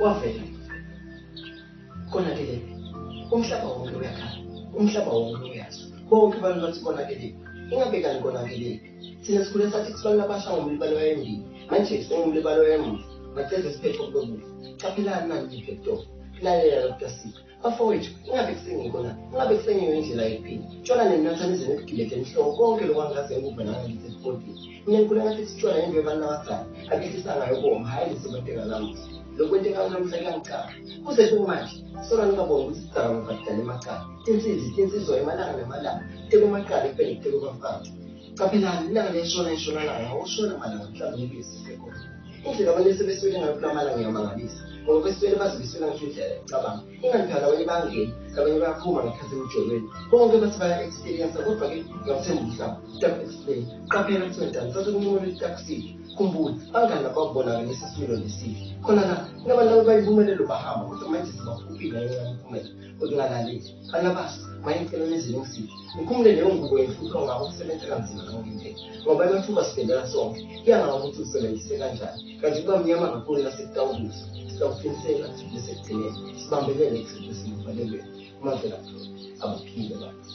Wavela konakelephi? Umhlaba wonke uyakhala, umhlaba wonke uyazwa, bonke abantu bathi konakelephi? Ingabe kani konakelephi? Thina sikhule sathi kubantu abasha ngomlibalo wayembili, manje sengumlibalo wayemuva, maceze isiphetho kube kufa. Qaphelani nani live lalela lokutasika. Bafowethu, ingabe kusengikho na? Ingabe kusengiyo indlela yokuphila? Tshwala nenatha nize nikugilede enhloko konke lokhu angikaze ngikuve nangakithi esigodini. Mina ngikhule ngathi sitshwala yinto yabantu abadala, abehlisa ngayo koma, hhayi lesikwenteka namuhla. Lokwenteka namuhla kuyangicaca. Kuze kumanje, sola ningaboni ukuthi isidakamizwa kudala emacala. Tinsizi, tinsizwa emalanga namalanga, kutekwa emacala ekubeni kutekwa abafazi. Qaphelani, ilanga liyashona entshonalanga, awushona malanga mhlawumbe nibuye sife khona. Indlela abantu esebeswele ngayo kula malanga iyamangalisa ngoba beswele baze beswela ngisho indlela yokucabanga. Ingani phela labanye bayangena, labanye bayaphuma ngekhathi emjolweni. Bonke bathi baya-experience kodwa-ke ngiyawuthemba umhlaba. Stop explain. Qaphela kuthiwa njani, thatha unqumo lwetakusile. Khumbula, bangani labakubonakalisa isimilo nesihle. Khona la, kunabantu abayimpumelelo bahamba kodwa manje sebakhuphile ngenxa yemiphumela yokungalaleli. Banabasi, maye ngicela nize ningisize. Ngikhumule leyo ngubo yenhlupho ngakho kusebenza kanzima nangempela. Ngoba amathuba sibhekela sonke. Kuya ngawo ukuthi usebenzise kanjani. Kanti kuba mnyama kakhulu nasekutawukusa. Sitawuqiniseka ukuthi sekugcineni. Sibambelele ekusuke sivalelweni. Umavela abuphile bantu.